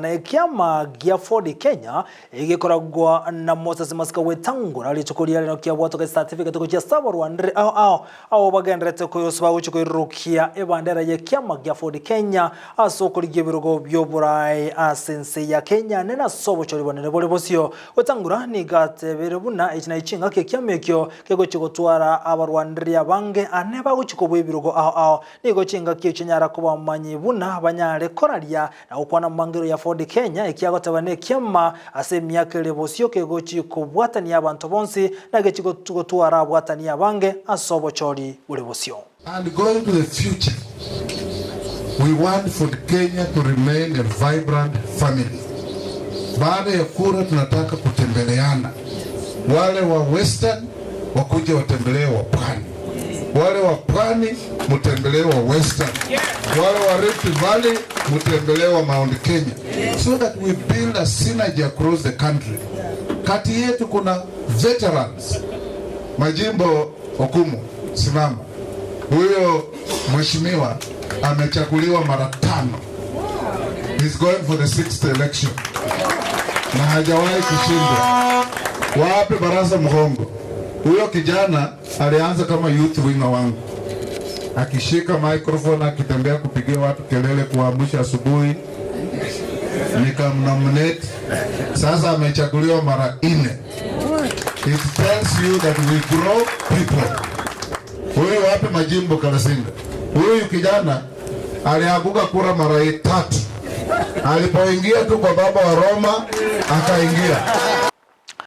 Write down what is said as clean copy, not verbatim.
na ekiama gia Ford Kenya egekoragwa na Moses Masika Wetangula rituko ria rero kiabwatoka ecertificate gochia ase abarwanire ao ao Abwo bagendererete koyosa bagochia koirurukia ebandera y'ekiama gia Ford Kenya ase okorigia ebirogo bi'oboraai ase ense ya Kenya nene ase obochori bonene bore bosio. Wetangula nigo atebire buna echi naye chingaki ekiama ekio kegochia gotwara abarwaneri abange ane bagochia kobua ebirogo ao ao. Nigo chingaki echio nyara kobamanyi buna banyare koraria Na gokwana amangero ya Ford Kenya, ekiagoteba nekiama ase emiaka ere bosio kegochi kobwatania abanto bonsi, na gechi gotwara abwatani abange ase obochori bore bosio. And going to the future, we want Ford Kenya to remain a vibrant family. Baada ya kura tunataka kutembeleana, wale wa Western wakuje watembelee wa Pwani. Wale wa Pwani mutembelee wa Western, wale wa Rift Valley mutembelee wa Mount Kenya, so that we build a synergy across the country. Kati yetu kuna veterans majimbo. Okumu, simama. Huyo mheshimiwa amechaguliwa mara tano. He's going for the sixth election na hajawahi kushindwa. Wape Barasa Mhongo. Huyo kijana alianza kama youth winger wangu, akishika microphone akitembea kupigia watu kelele, kuamsha asubuhi, nikamnominate. Sasa amechaguliwa mara nne. It tells you that we grow people. Huyu wape majimbo Kalasinga. Huyu kijana alianguka kura mara tatu. Alipoingia tu kwa baba wa Roma akaingia.